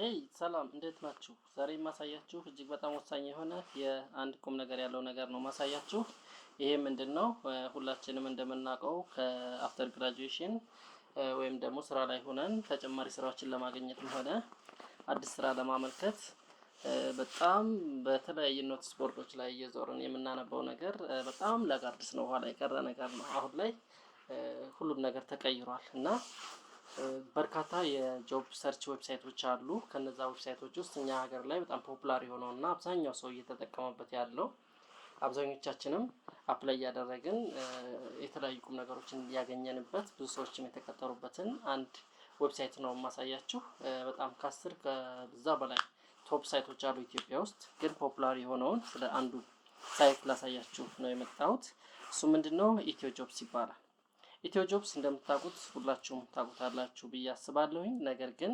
Hey ሰላም፣ እንዴት ናችሁ? ዛሬ የማሳያችሁ እጅግ በጣም ወሳኝ የሆነ የአንድ ቁም ነገር ያለው ነገር ነው ማሳያችሁ። ይሄ ምንድን ነው? ሁላችንም እንደምናውቀው ከ after graduation ወይም ደግሞ ስራ ላይ ሆነን ተጨማሪ ስራዎችን ለማግኘትም ሆነ አዲስ ስራ ለማመልከት በጣም በተለያየ notice board ኦች ላይ እየዞርን የምናነበው ነገር በጣም laggard ነው፣ ኋላ የቀረ ነገር ነው። አሁን ላይ ሁሉም ነገር ተቀይሯል እና በርካታ የ job search website ኦች አሉ። ከነዛ website ኦች ውስጥ እኛ ሀገር ላይ በጣም popular የሆነው እና አብዛኛው ሰው እየተጠቀመበት ያለው፣ አብዛኞቻችንም apply እያደረግን የተለያዩ ቁም ነገሮችን ያገኘንበት፣ ብዙ ሰዎችም የተቀጠሩበትን አንድ website ነው የማሳያችሁ። በጣም ከ10 ከዛ በላይ top site ኦች አሉ ኢትዮጵያ ውስጥ፣ ግን popular የሆነውን ስለ አንዱ site ላሳያችሁ ነው የመጣሁት። እሱ ምንድን ነው? ኢትዮ ጆብስ ይባላል። ኢትዮ ጆብስ እንደምታውቁት ሁላችሁም ታውቁታላችሁ ብዬ አስባለሁኝ። ነገር ግን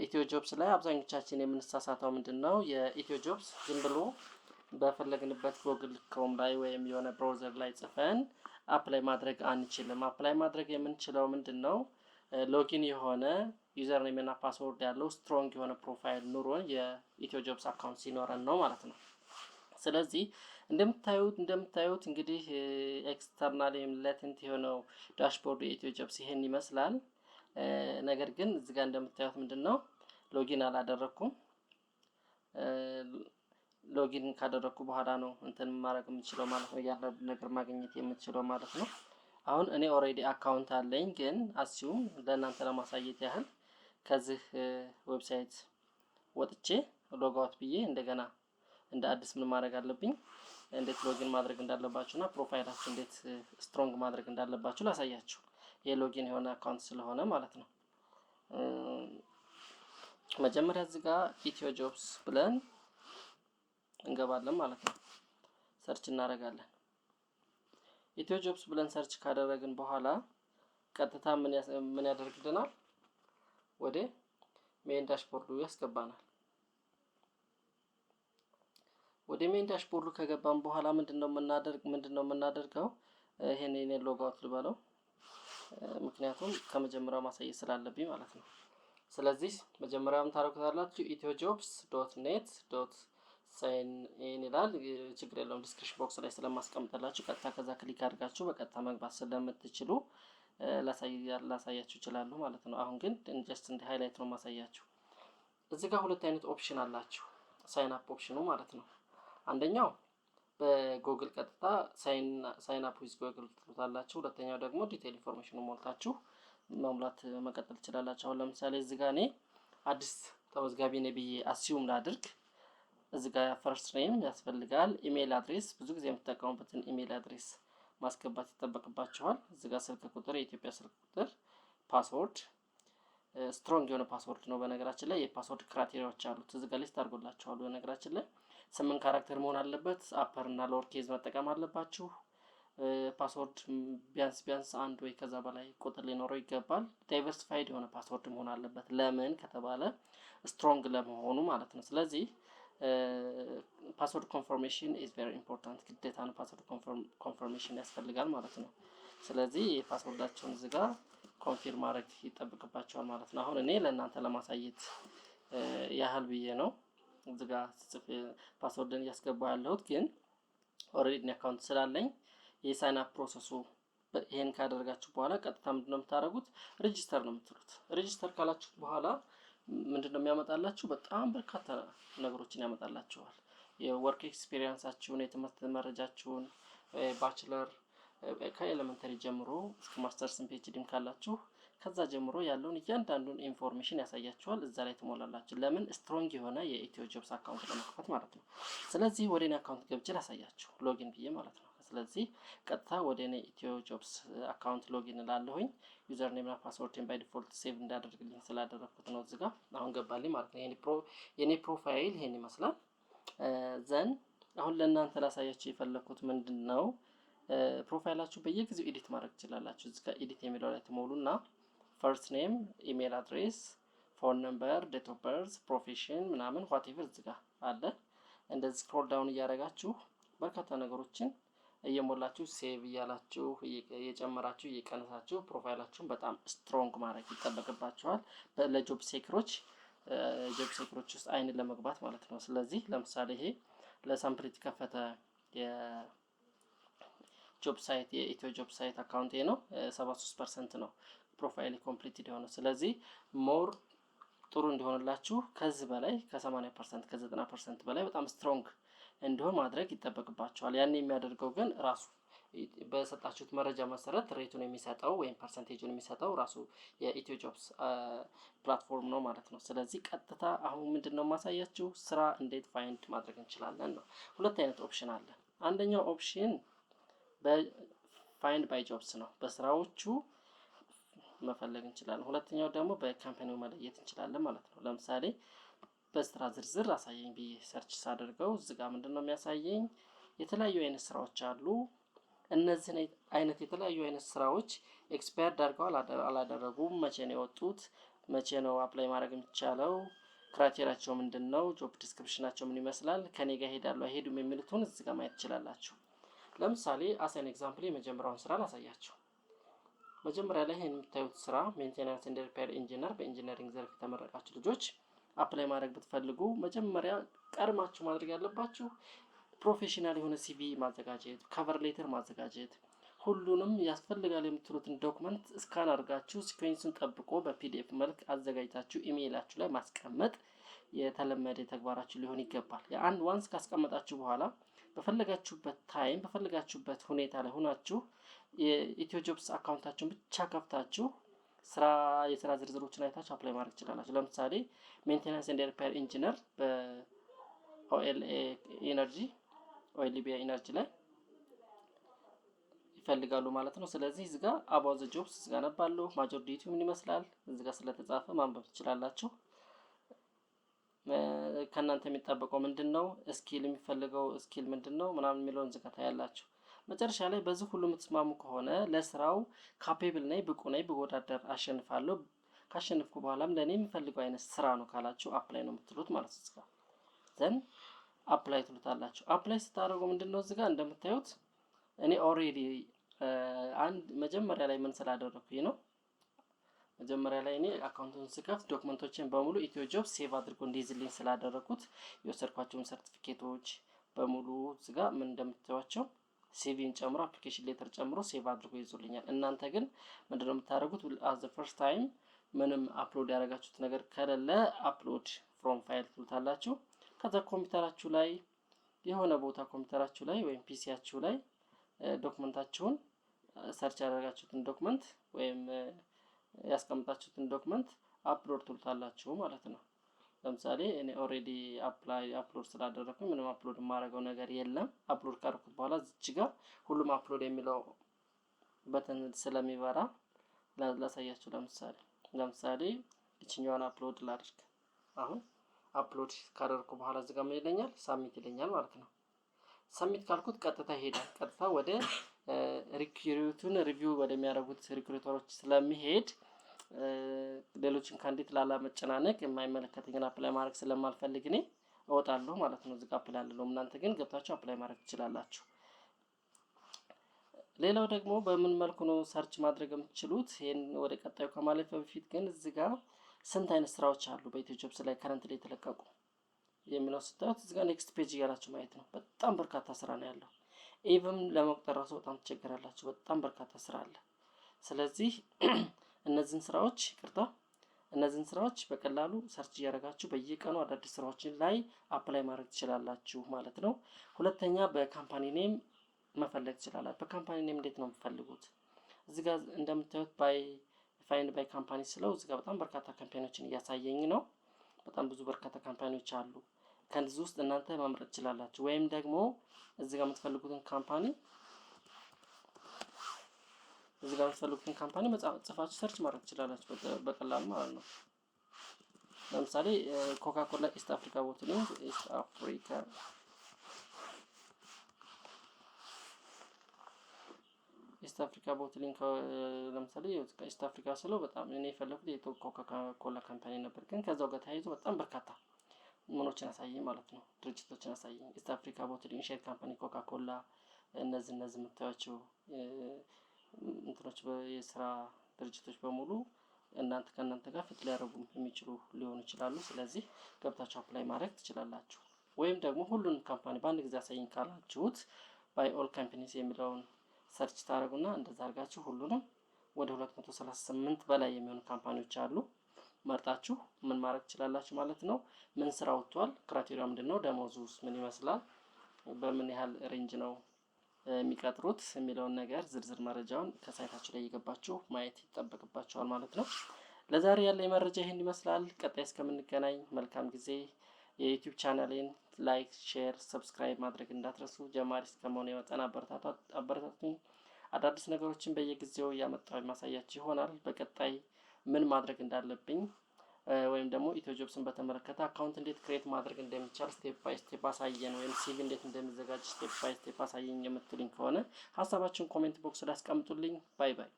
ኢትዮ ጆብስ ላይ አብዛኞቻችን የምንሳሳተው ምንድን ነው? የኢትዮ ጆብስ ዝም ብሎ በፈለግንበት Google Chrome ላይ ወይም የሆነ browser ላይ ጽፈን apply ማድረግ አንችልም። Apply ማድረግ የምንችለው ምንድን ነው? Login የሆነ username እና password ያለው strong የሆነ profile ኑሮን የኢትዮ ጆብስ account ሲኖረን ነው ማለት ነው። ስለዚህ እንደምታዩት እንግዲህ external ወይም latent የሆነው dashboard የኢትዮ ጆብስ ይሄን ይመስላል። ነገር ግን እዚህ ጋር እንደምታዩት ምንድን ነው፣ login አላደረግኩም። Login ካደረግኩ በኋላ ነው እንትን ማድረግ የምችለው ማለት ነው፣ እያንዳንዱ ነገር ማግኘት የምችለው ማለት ነው። አሁን እኔ already account አለኝ፣ ግን assume ለእናንተ ለማሳየት ያህል ከዚህ website ወጥቼ logout ብዬ እንደገና እንደ አዲስ ምን ማድረግ አለብኝ፣ እንዴት login ማድረግ እንዳለባችሁ እና profile ኣችሁ እንዴት strong ማድረግ እንዳለባችሁ ላሳያችሁ። የ login የሆነ account ስለሆነ ማለት ነው። መጀመሪያ እዚህ ጋር ኢትዮ ጆብስ ብለን እንገባለን ማለት ነው። Search እናደርጋለን። ኢትዮ ጆብስ ብለን search ካደረግን በኋላ ቀጥታ ምን ያደርግልናል? ወደ main dashboard ኡ ያስገባናል። ወደ main dashboard ኡ ከገባን በኋላ ምንድን ነው የምናደርገው? ይሄን የኔ logout ልበለው፣ ምክንያቱም ከመጀመሪያው ማሳየት ስላለብኝ ማለት ነው። ስለዚህ መጀመሪያም ታደርጉታላችሁ፣ ኢትዮ ጆብስ dot net dot sign in ይላል። ችግር የለውም፣ description box ላይ ስለማስቀምጥላችሁ ቀጥታ ከዛ click አድርጋችሁ በቀጥታ መግባት ስለምትችሉ ላሳያችሁ እችላለሁ ማለት ነው። አሁን ግን just እንደ highlight ነው ማሳያችሁ። እዚህ ጋር ሁለት አይነት option አላችሁ፣ sign up option ኑ ማለት ነው። አንደኛው በጎግል ቀጥታ sign up with Google ትሉታላችሁ። ሁለተኛው ደግሞ detail information ኑ ሞልታችሁ መሙላት መቀጠል ትችላላችሁ። አሁን ለምሳሌ እዚህ ጋር እኔ አዲስ ተመዝጋቢ ነኝ ብዬ assume ላድርግ። እዚህ ጋር first name ያስፈልጋል። Email address፣ ብዙ ጊዜ የምትጠቀሙበትን email address ማስገባት ይጠበቅባችኋል። እዚህ ጋር ስልክ ቁጥር፣ የኢትዮጵያ ስልክ ቁጥር፣ password፣ strong የሆነ password ነው። በነገራችን ላይ የ password criteria ዎች አሉት። እዚህ ጋር list አድርጎላችኋል። በነገራችን ላይ 8 character መሆን አለበት። Upper እና lower case መጠቀም አለባችሁ። Password ቢያንስ ቢያንስ አንድ ወይ ከዛ በላይ ቁጥር ሊኖረው ይገባል። Diversified የሆነ password መሆን አለበት። ለምን ከተባለ strong ለመሆኑ ማለት ነው። ስለዚህ password confirmation is very important፣ ግዴታ ነው። Password confirmation ያስፈልጋል ማለት ነው። ስለዚህ የ password ኣችሁን እዚህ ጋር confirm ማድረግ ይጠበቅባችኋል ማለት ነው። አሁን እኔ ለእናንተ ለማሳየት ያህል ብዬ ነው እዚህ ጋር ስጽፍ password ን እያስገባሁ ያለሁት፣ ግን already account ስላለኝ የ sign up process ኡ ይሄን ካደረጋችሁ በኋላ ቀጥታ ምንድነው የምታደርጉት? Register ነው የምትሉት። Register ካላችሁት በኋላ ምንድነው የሚያመጣላችሁ? በጣም በርካታ ነገሮችን ያመጣላችኋል። የ work experience ኣችሁን፣ የትምህርት መረጃችሁን፣ bachelor ከ elementary ጀምሮ እስከ masters ን PhD ም ካላችሁ ከዛ ጀምሮ ያለውን እያንዳንዱን information ያሳያችኋል። እዛ ላይ ትሞላላችሁ። ለምን? Strong የሆነ የኢትዮ ጆብስ account ለመክፈት ማለት ነው። ስለዚህ ወደ እኔ account ገብቼ ላሳያችሁ login ብዬ ማለት ነው። ስለዚህ ቀጥታ ወደ እኔ ኢትዮ ጆብስ account login እላለሁኝ። Username እና password ን by default save እንዳደርግልኝ ስላደረግኩት ነው። እዚህ ጋር አሁን ገባልኝ ማለት ነው። የኔ profile ይሄን ይመስላል። Then አሁን ለእናንተ ላሳያችሁ የፈለግኩት ምንድን ነው፣ profile ኣችሁ በየጊዜው edit ማድረግ ትችላላችሁ። እዚህ ጋር edit የሚለው ላይ ትሞሉ እና first name፣ email address፣ phone number፣ date of birth፣ profession ምናምን whatever እዚህ ጋር አለ። እንደዚህ scroll down እያደረጋችሁ በርካታ ነገሮችን እየሞላችሁ፣ save እያላችሁ፣ እየጨመራችሁ፣ እየቀነሳችሁ profile ኣችሁን በጣም strong ማድረግ ይጠበቅባችኋል። ለ job seeker ኦች፣ job seeker ኦች ውስጥ አይን ለመግባት ማለት ነው። ስለዚህ ለምሳሌ ይሄ ለ sample የተከፈተ የ job site፣ የኢትዮ job site account ነው። 73% ነው profile completed የሆነው። ስለዚህ more ጥሩ እንዲሆንላችሁ ከዚህ በላይ ከ80%፣ ከ90% በላይ በጣም strong እንዲሆን ማድረግ ይጠበቅባችኋል። ያን የሚያደርገው ግን ራሱ በሰጣችሁት መረጃ መሰረት rate ኡን የሚሰጠው ወይም percentage ኡን የሚሰጠው ራሱ የኢትዮ ጆብስ platform ነው ማለት ነው። ስለዚህ ቀጥታ አሁን ምንድን ነው የማሳያችሁ፣ ስራ እንዴት find ማድረግ እንችላለን ነው። ሁለት አይነት option አለ። አንደኛው option በ find by jobs ነው፣ በስራዎቹ መፈለግ እንችላለን። ሁለተኛው ደግሞ በ company ው መለየት እንችላለን ማለት ነው። ለምሳሌ በስራ ዝርዝር አሳየኝ ብዬ search ሳደርገው እዚህ ጋር ምንድን ነው የሚያሳየኝ? የተለያዩ አይነት ስራዎች አሉ። እነዚህን አይነት የተለያዩ አይነት ስራዎች expired አድርገዋል አላደረጉም፣ መቼ ነው የወጡት፣ መቼ ነው apply ማድረግ የሚቻለው፣ criteria ቸው ምንድን ነው፣ job description ኣቸው ምን ይመስላል፣ ከኔ ጋር ይሄዳሉ አይሄዱም የሚሉትን እዚህ ጋር ማየት ትችላላችሁ። ለምሳሌ as an example የመጀመሪያውን ስራ ላሳያችሁ። መጀመሪያ ላይ ይህን የምታዩት ስራ maintenance and repair engineer፣ በ engineering ዘርፍ የተመረቃችሁ ልጆች apply ማድረግ ብትፈልጉ መጀመሪያ ቀድማችሁ ማድረግ ያለባችሁ professional የሆነ CV ማዘጋጀት፣ cover letter ማዘጋጀት፣ ሁሉንም ያስፈልጋል የምትሉትን document scan አድርጋችሁ sequence ኡን ጠብቆ በ PDF መልክ አዘጋጅታችሁ ኢሜይላችሁ ላይ ማስቀመጥ የተለመደ ተግባራችሁ ሊሆን ይገባል። የአንድ once ካስቀመጣችሁ በኋላ በፈለጋችሁበት time፣ በፈለጋችሁበት ሁኔታ ላይ ሆናችሁ የኢትዮ ጆብስ account ኣችሁን ብቻ ከፍታችሁ የስራ ዝርዝሮችን አይታችሁ apply ማድረግ ትችላላችሁ። ለምሳሌ maintenance and repair engineer በ OLA Energy፣ Oil Libya Energy ላይ ይፈልጋሉ ማለት ነው። ስለዚህ እዚህ ጋር about the jobs እዚህ ጋር አነባለሁ። Major duty ምን ይመስላል እዚህ ጋር ስለተጻፈ ማንበብ ትችላላችሁ። ከእናንተ የሚጠበቀው ምንድን ነው፣ skill የሚፈልገው skill ምንድን ነው ምናምን የሚለውን እዚህ ጋር ታያላችሁ። መጨረሻ ላይ በዚህ ሁሉ የምትስማሙ ከሆነ፣ ለስራው capable ነኝ፣ ብቁ ነኝ፣ ብወዳደር አሸንፋለሁ፣ ካሸነፍኩ በኋላም ለእኔ የምፈልገው አይነት ስራ ነው ካላችሁ apply ነው የምትሉት ማለት ነው። እዚህ ጋር then apply ትሉታላችሁ። Apply ስታደርጉ ምንድን ነው፣ እዚህ ጋር እንደምታዩት እኔ already አንድ መጀመሪያ ላይ ምን ስላደረኩኝ ነው፣ መጀመሪያ ላይ እኔ account ኡን ስከፍት document ኦችን በሙሉ ኢትዮ ጆብ save አድርጎ እንዲይዝልኝ ስላደረኩት የወሰድኳቸውን ሰርቲፊኬቶች በሙሉ እዚህ ጋር ምን እንደምታዩቸው CV ን ጨምሮ፣ application letter ጨምሮ save አድርጎ ይዞልኛል። እናንተ ግን ምንድነው የምታደርጉት? As the first time ምንም upload ያደረጋችሁት ነገር ከሌለ upload from file ትሉታላችሁ። ከዛ ኮምፒውተራችሁ ላይ የሆነ ቦታ፣ ኮምፒውተራችሁ ላይ ወይም PC ያችሁ ላይ document ኣችሁን፣ search ያደረጋችሁትን document ወይም ያስቀምጣችሁትን document upload ትሉታላችሁ ማለት ነው። ለምሳሌ እኔ already apply upload ስላደረኩኝ ምንም upload የማደርገው ነገር የለም። Upload ካደረኩት በኋላ እዚች ጋር ሁሉም upload የሚለው button ስለሚበራ ላሳያችሁ። ለምሳሌ ይችኛዋን upload ላድርግ። አሁን upload ካደረኩ በኋላ እዚህ ጋር ምን ይለኛል? Submit ይለኛል ማለት ነው። Submit ካልኩት ቀጥታ ይሄዳል። ቀጥታ ወደ recruit ኡን review ወደሚያደርጉት recruiter ኦች ስለሚሄድ ሌሎችን candidate ላለመጨናነቅ፣ የማይመለከተኝን apply ማድረግ ስለማልፈልግ እኔ እወጣለሁ ማለት ነው። እዚህ ጋር apply አልለውም። እናንተ ግን ገብታችሁ apply ማድረግ ትችላላችሁ። ሌላው ደግሞ በምን መልኩ ነው search ማድረግ የምትችሉት? ይህን ወደ ቀጣዩ ከማለፍ በፊት ግን እዚህ ጋር ስንት አይነት ስራዎች አሉ በኢትዮ ጆብስ ላይ currently የተለቀቁ የሚለው ስታዩት እዚህ ጋር next page እያላችሁ ማየት ነው። በጣም በርካታ ስራ ነው ያለው። Even ለመቁጠር ራሱ በጣም ትቸገራላችሁ። በጣም በርካታ ስራ አለ። ስለዚህ እነዚህን ስራዎች፣ ይቅርታ፣ እነዚህን ስራዎች በቀላሉ search እያደረጋችሁ በየቀኑ አዳዲስ ስራዎችን ላይ apply ማድረግ ትችላላችሁ ማለት ነው። ሁለተኛ በ company name መፈለግ ትችላላችሁ። በ company name እንዴት ነው የምትፈልጉት? እዚህ ጋር እንደምታዩት by find by company ስለው እዚህ ጋር በጣም በርካታ company ዎችን እያሳየኝ ነው። በጣም ብዙ በርካታ company ዎች አሉ። ከዚህ ውስጥ እናንተ መምረጥ ትችላላችሁ። ወይም ደግሞ እዚህ ጋር የምትፈልጉትን company ጽፋችሁ search ማድረግ ትችላላችሁ በቀላሉ ማለት ነው። ለምሳሌ ኮካ ኮላ East Africa Bottling፣ East Africa Bottling ለምሳሌ East Africa ስለው በጣም እኔ የፈለኩት የኮካ ኮላ company ነበር፣ ግን ከዛው ጋር ተያይዞ በጣም በርካታ ምኖችን አሳየኝ ማለት ነው፣ ድርጅቶችን አሳየኝ። East Africa Bottling Share Company፣ ኮካ ኮላ፣ እነዚህ የምታዩቸው እንትኖች የስራ ድርጅቶች በሙሉ ከእናንተ ጋር fit ሊያደርጉ የሚችሉ ሊሆኑ ይችላሉ። ስለዚህ ገብታችሁ apply ማድረግ ትችላላችሁ። ወይም ደግሞ ሁሉንም company በአንድ ጊዜ አሳይኝ ካላችሁት by all companies የሚለውን search ታደርጉና እንደዛ አድርጋችሁ ሁሉንም ወደ 238 በላይ የሚሆኑ company ዎች አሉ። መርጣችሁ ምን ማድረግ ትችላላችሁ ማለት ነው። ምን ስራ ወጥቷል፣ criteria ምንድን ነው፣ ደሞዙስ ምን ይመስላል፣ በምን ያህል range ነው የሚቀጥሩት የሚለውን ነገር ዝርዝር መረጃውን ከ site ኣቸው ላይ እየገባችሁ ማየት ይጠበቅባችኋል ማለት ነው። ለዛሬ ያለኝ መረጃ ይህን ይመስላል። ቀጣይ እስከምንገናኝ መልካም ጊዜ። የ YouTube channel ኤን like፣ share፣ subscribe ማድረግ እንዳትረሱ። ጀማሪ እስከመሆኔ መጠን አበረታቱኝ። አዳዲስ ነገሮችን በየጊዜው እያመጣሁ የማሳያችሁ ይሆናል። በቀጣይ ምን ማድረግ እንዳለብኝ ወይም ደግሞ ኢትዮ ጆብስን በተመለከተ account እንዴት create ማድረግ እንደሚቻል step by step አሳየን፣ ወይም CV እንዴት እንደሚዘጋጅ step by step አሳየኝ የምትሉኝ ከሆነ ሀሳባችሁን comment box ላይ አስቀምጡልኝ። Bye bye።